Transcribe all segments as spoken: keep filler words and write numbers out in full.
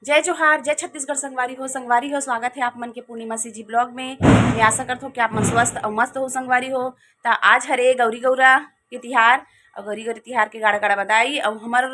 जय जोहार, जय छत्तीसगढ़ संगवारी हो। संगवारी हो, स्वागत हे आप मन के पूर्णिमा CG vlog में। मैं आशा करत हों कि आप मन स्वस्थ अउ मस्त हो संगवारी हो। त आज हरे गौरी गौरा के तिहार, अउ गौरी गौरा तिहार के गाड़ा गाड़ा बधाई। अउ हमर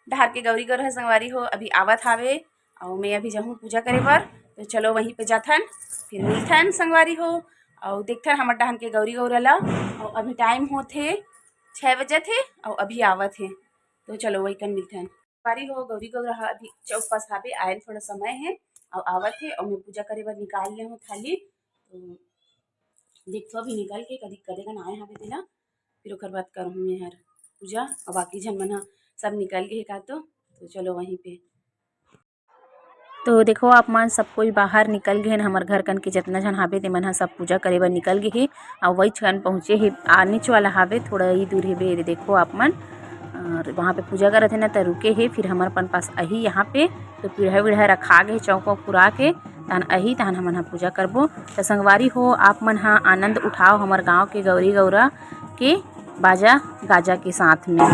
डहार के गौरी गौरा ह संगवारी हो अभी आवत हावे, अउ मैं अभी जाहूँ पूजा करे बर। तो चलो वहीं पे जाथन, फिर मिलथन संगवारी हो, अउ देखथन हमर डहान के गौरी गौरा ला। अउ अभी टाइम होत हे, छः बजत हे, अउ अभी आवत हे। तो चलो वही कन मिलथन। संगवारी हो, गौरी गौरा ह अभी चौक पास हावे, आए ल थोड़ा समय हे, अउ आवत हे, अउ मैं पूजा करे बर निकाल ले हूँ थाली। तो देखथो अभी निकल के कदी कदे कन आए हावे तेला, फिर ओकर बाद करहूँ मैं हर पूजा। अउ बाकी झन मन ह सब निकल गे हे का तो, तो चलो वहीं पे। तो देखो आप मन, सब कोई बाहर निकल गे हेन, हमर घर कन के जतना झन हाबे ते मन ह सब पूजा करे बर निकल गे हे। अउ वही कन पहुँचे हे, आनीच वाला हाबे, थोड़ा ही दूर हेबे। ये देखो आप मन, अ, वहाँ पे पूजा करत हे ना, त रुके हे, फिर हमर अपन पास आही यहाँ पे। तो पीढ़ा वीढ़ा रखा गे हे, चौक वौक पुरा के, तहन आही, तहन हमन ह पूजा करबो। त संगवारी हो, आप मन ह आनंद उठाओ हमर गाँव के गौरी गौरा के बाजा गाजा के साथ में।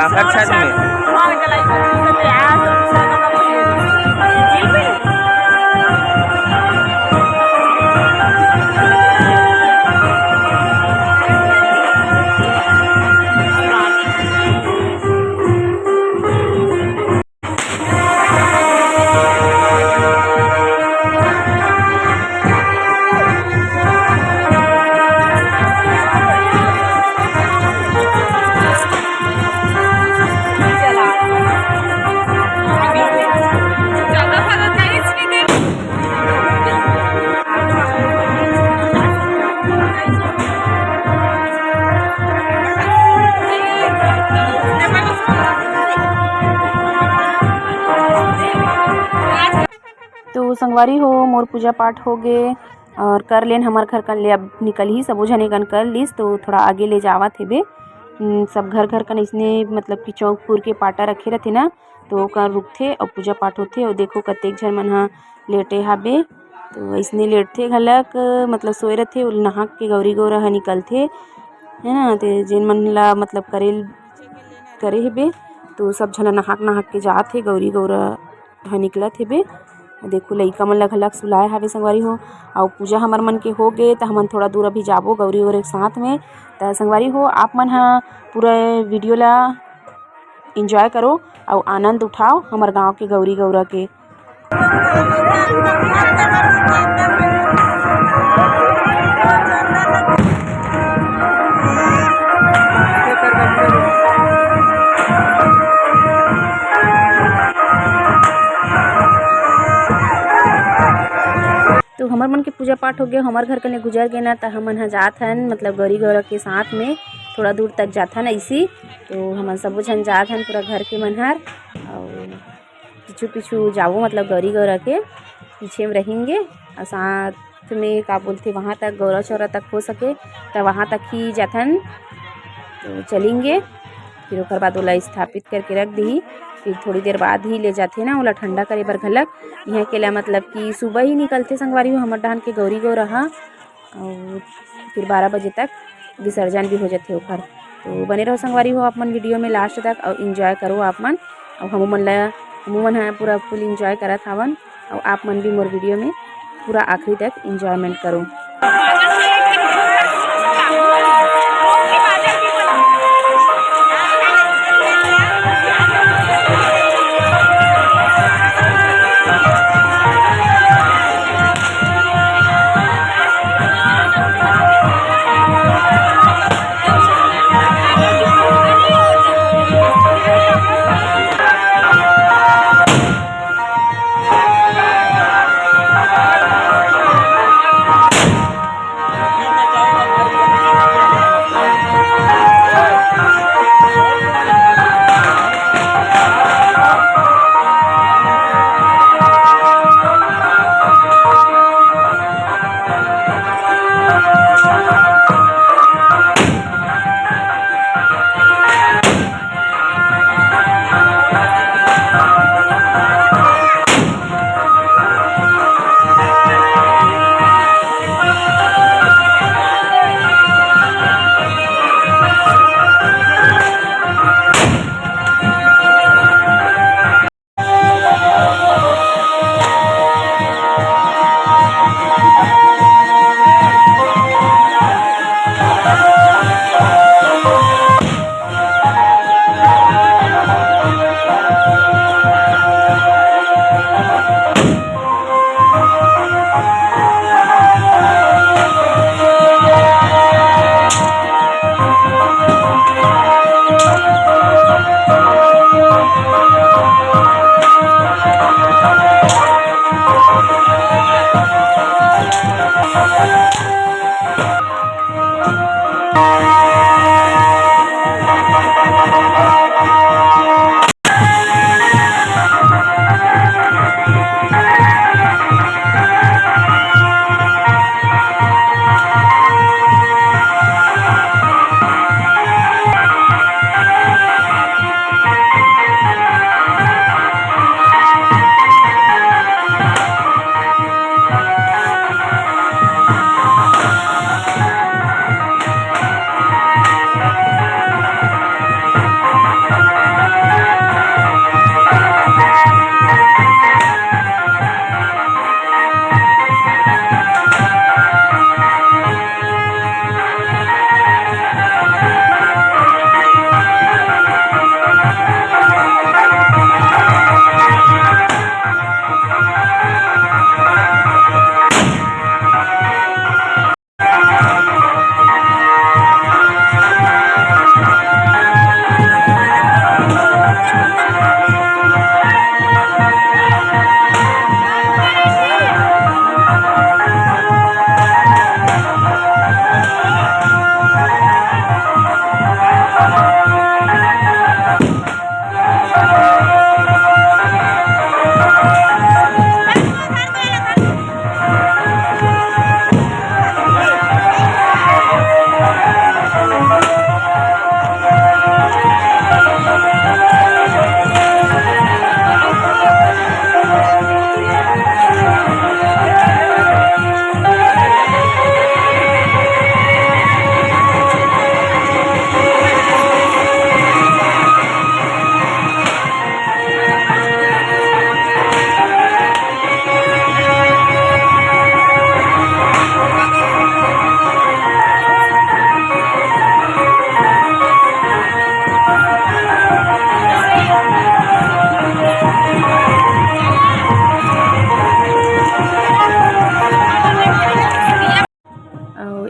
अच्छा, अच्छा। तो संगवारी हो, मोर पूजा पाठ हो गे और कर लेन, हमर घर कन ले अब निकलही, सबो झने कन कर लिस, तो थोड़ा आगे ले जावत हेबे। उम, सब घर घर कन अइसने, मतलब कि चौक फूर के पाटा रखे रथे ना, तो ओकर रुकथे अउ पूजा पाठ होथे। अउ देखो, कतेक झन मन ह लेटे हाबे, तो अइसने लेटथे घलक, मतलब सोए रथे, ओ नहा के गौरी गौरा ह निकलथे, है ना। ते जेन मन ला, मतलब, करे, करे हेबे, तो सब झन ला नहाक नहाक के जात हे, गौरी गौरा ह निकलत हेबे। देखो, लइका मन ला घलक सुलाए हावे संगवारी हो। अउ पूजा हमर मन के हो गे, त हमन थोड़ा दूर अभी जाबो गौरी गौरा के साथ में। त संगवारी हो, आप मन ह पूरा वीडियो ला एंजॉय करो अउ आनंद उठाओ हमर गांव के गौरी गौरा के। तो हमर मन के पूजा पाठ हो गया, हमर घर कने गुजर गए ना, त हमन ह जात हन, मतलब गौरी गौरा के साथ में थोड़ा दूर तक जात हन ऐसी। तो हमन सबो झन जात हन, पूरा घर के मन हर, अउ पीछू पीछू जाबो, मतलब गौरी गौरा के पीछे में रहेंगे। अउ साथ में का बोलथे, वहाँ तक गौरा चौरा तक हो सके त वहाँ तक ही जाथन, तो चलेंगे। फिर ओकर बाद ओला स्थापित करके रख दीही। फिर थोड़ी देर बाद ही ले जाथे ना ओला ठंडा करे बर घलक। इहाँ के ला मतलब कि सुबह ही निकलथे संगवारी हो हमर डहान के गौरी गौरा ह, अउ फिर बारह बजे तक विसर्जन भी हो जाथे ओकर। तो बने रहो संगवारी हो आप मन वीडियो में लास्ट तक, अउ एंजॉय करो आप मन। अउ हमू मन ला, हमू मन ह पूरा फुल एंजॉय करत हावन, अउ आप मन भी मोर वीडियो में पूरा आखिरी तक एंजॉयमेंट करो।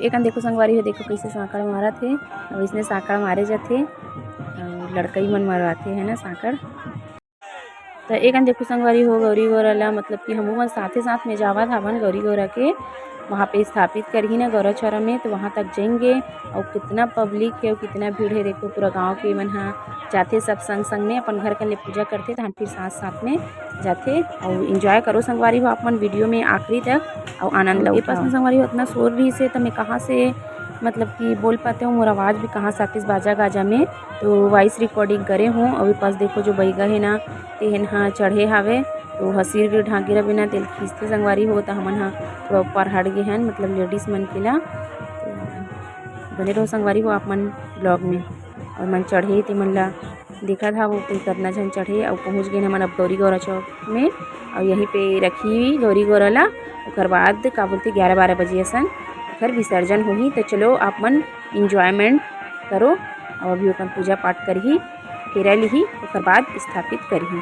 एकन देखो संगवारी हो, देखो कइसे सांकड़ मारत हे। अब इसने सांकड़ मारे जाथे, अउ लड़कई मन मरवाथे, है ना, सांकड़। त एकन देखो संगवारी हो, गौरी गौरा ला, मतलब कि हमू मन साथे साथ में जावत हावन गौरी गौरा के वहाँ पे स्थापित करही ना गौरा चौरा में, तो वहाँ तक जाएंगे। अउ कितना पब्लिक हे अउ कितना भीड़ हे, देखो पूरा गांव के मन ह जाथे सब संग संग में, अपन घर कर ले पूजा करथे, तहन फिर साथ साथ में जाथे। अउ एंजॉय करो संगवारी हो आप मन वीडियो में आखिरी तक, अउ आनंद लो। ए पास में संगवारी हो इतना शोर रहिस हे, त मैं कहाँ से मतलब कि बोल पाते हो, मोर आवाज़ भी कहाँ से आतिस बाजा गाजा में, तो वॉइस रिकॉर्डिंग करे हूँ। अउ ए पास देखो जो बैगा हे ना, तेहन ह चढ़े हावे, तो ह सिर भी ढांके रहे बिना तेल खींचते संगवारी हो, त हमन ह थोड़ा ऊपर हट गए हन, मतलब लेडीज मन के ला। तो बने रहो संगवारी हो आप मन ब्लॉग में। अउ मन चढ़े ते मन ला देखत हा, वो कोई कतना झन चढ़े, अउ पहुँच गए हमन अब गौरी गौरा चौक में। अउ यहीं पे रखी गौरी गौरा ला, ओकर बाद का बोलते ग्यारह बारह बजे असन ओकर विसर्जन होही। तो चलो आप मन एंजॉयमेंट करो। अउ अभी ओकर पूजा पाठ करही, फेरा लिही, ओकर बाद स्थापित करही।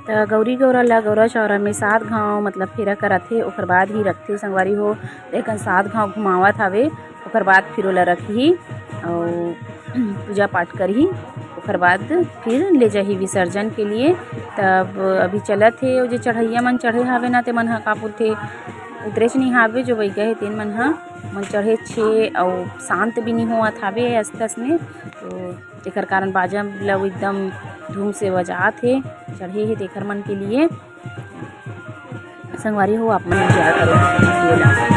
त गौरी गौरा ला गौरा चौरा में सात घांव मतलब फेरा कराथे, ओकर बाद ही रखथे संगवारी हो। एकन सात घांव घुमावत हवे, ओकर बाद फिर ओला रखही अउ पूजा पाठ करही, ओकर बाद फिर ले जाही विसर्जन के लिए। तब अभी चलत हे, ओ जे चढ़ैया मन चढ़े हावे ना, ते मन ह का बोलथे, उतरेच नहीं हावे, जो बइगा हे तेन मन ह मन चढ़े छे अउ शांत भी नहीं होवत हावे अस तस में। तो एकर कारण बाजा ल एकदम धूम से बजात हे, चढ़े हे तेखर मन के लिए। संगवारी हो, आप मन एंजॉय करो वीडियो ला।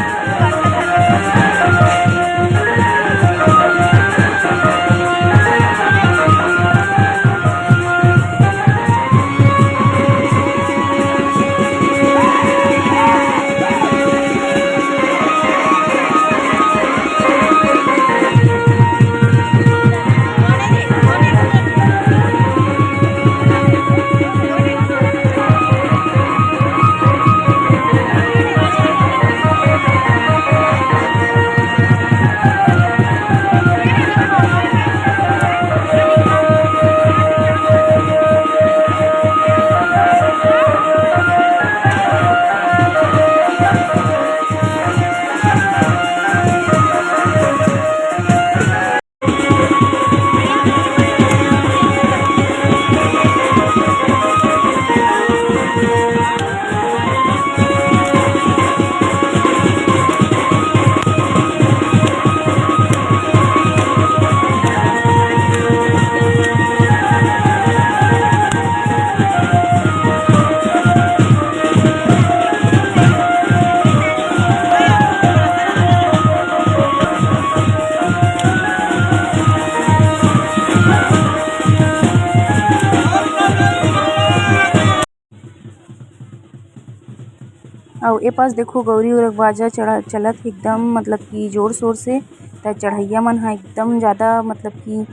अउ ए पास देखो, गौरी उरक बाजा चढ़ा, चलत हे एकदम, मतलब कि जोर शोर से। त चढ़इया मन ह एकदम ज़्यादा, मतलब कि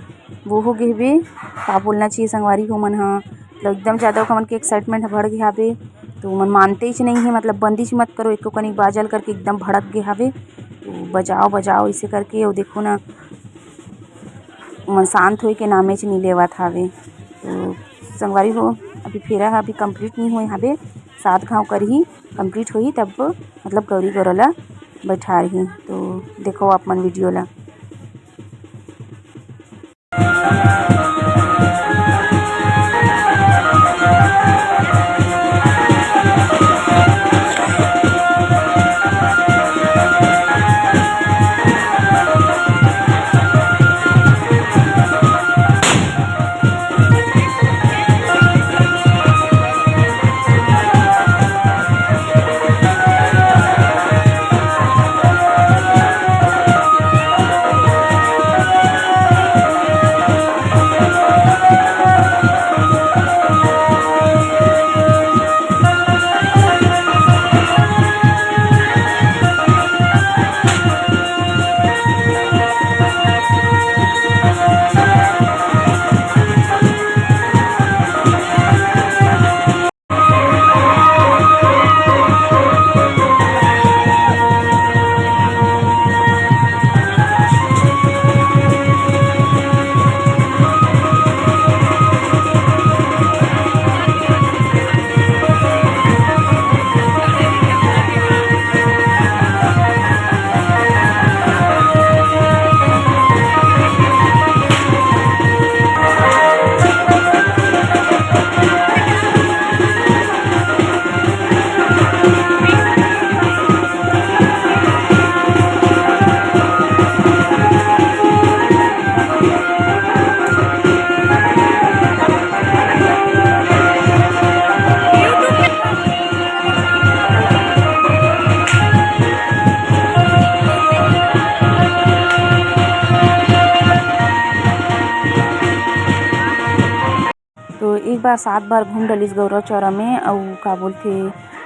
वो हो गे हवे, का बोलना चाहिए संगवारी हो, मन ह, मतलब एकदम ज़्यादा ओखर मन के एक्साइटमेंट ह बढ़ गे हावे। तो मन मानते ही नहीं है, मतलब बंदिश मत करो एको कनिक बाजा ल करके एकदम भड़क गे हावे। तो बजाओ, बजाओ इसे करके, अउ देखो ना, मन शांत होए के नामेच नहीं लेवत हावे। तो संगवारी हो, अभी फेरा ह अभी कंप्लीट नहीं होए हावे, सात घाव करही, कंप्लीट होही तब, मतलब गौरी गौरा ला बैठारही। तो देखो आप मन वीडियो ला। तो एक बार सात बार घूम डलिस गौरा चौरा में, अउ का बोलथे,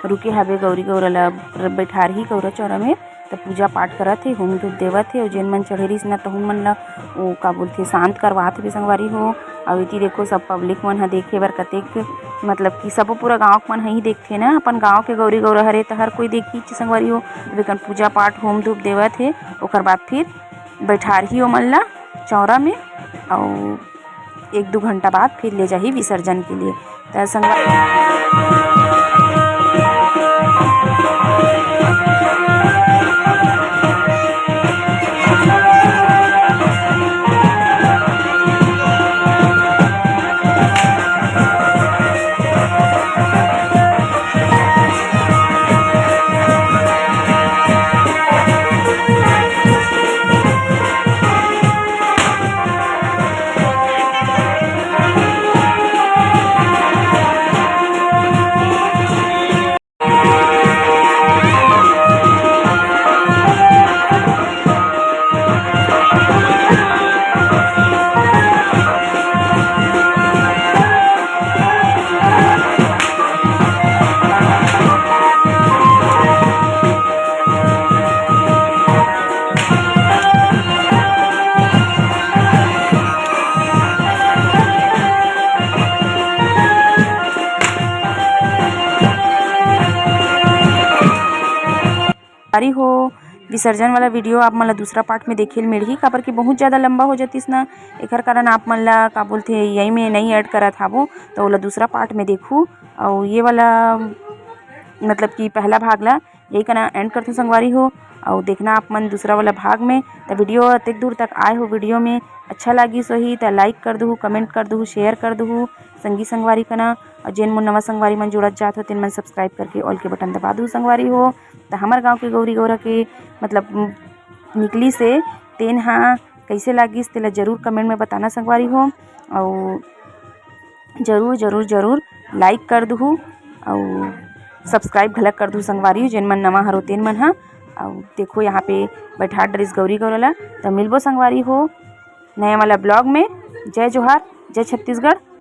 रुके हाबे गौरी गौरा ला, बैठारही गौरा चौरा में। त पूजा पाठ करत हे, होम धूप देवत हे, अउ जेन मन चढ़े रिहिस ना, तहुन मन ला ओ का बोलथे, शांत करवात हे संगवारी हो। अउ एती देखो, सब पब्लिक मन ह देखे बर कतेक, मतलब कि सबो पूरा गांव के मन ह ही देखथे ना, अपन गांव के गौरी गौरा हरे, त हर कोई देखही संगवारी हो। अब एकन पूजा पाठ, होम धूप देवत हे, ओकर बाद फिर बैठारही ओमन ला चौरा में, अउ एक दू घंटा बाद फिर ले जाही विसर्जन के लिए। त संगवारी संगवारी हो, विसर्जन वाला वीडियो आप मन ला दूसरा पार्ट में देखे ल मिलही, काबर कि बहुत ज़्यादा लंबा हो जातिस ना, एखर कारण आप मन ला का बोलथे, यही में नहीं ऐड करत हाबो, तो ओला दूसरा पार्ट में देखू। अउ ये वाला मतलब कि पहला भाग ला यही कना एंड करथों संगवारी हो, अउ देखना आप मन दूसरा वाला भाग में। त वीडियो अतेक दूर तक आए हो, वीडियो में अच्छा लागिस होही त लाइक कर दुहू, कमेंट कर दुहू, शेयर कर दुहू संगी संगवारी कना। अउ जेन मोर नवा संगवारी मन जुड़त जात हो, तेन मन सब्सक्राइब करके ऑल के बटन दबा दुहू संगवारी हो। त हमर गांव के गौरी गौरा के मतलब निकलिस हे, तेन ह कइसे लागिस, तेला जरूर कमेंट में बताना संगवारी हो। अउ जरूर, जरूर, जरूर लाइक कर दुहू अउ सब्सक्राइब घलक कर दुहू संगवारी हो, जेन मन नवा हरो तेन मन ह। अउ देखो, यहाँ पे बैठा डरिस गौरी गौरा ला। त मिलबो संगवारी हो नया वाला ब्लॉग में। जय जोहार, जय छत्तीसगढ़।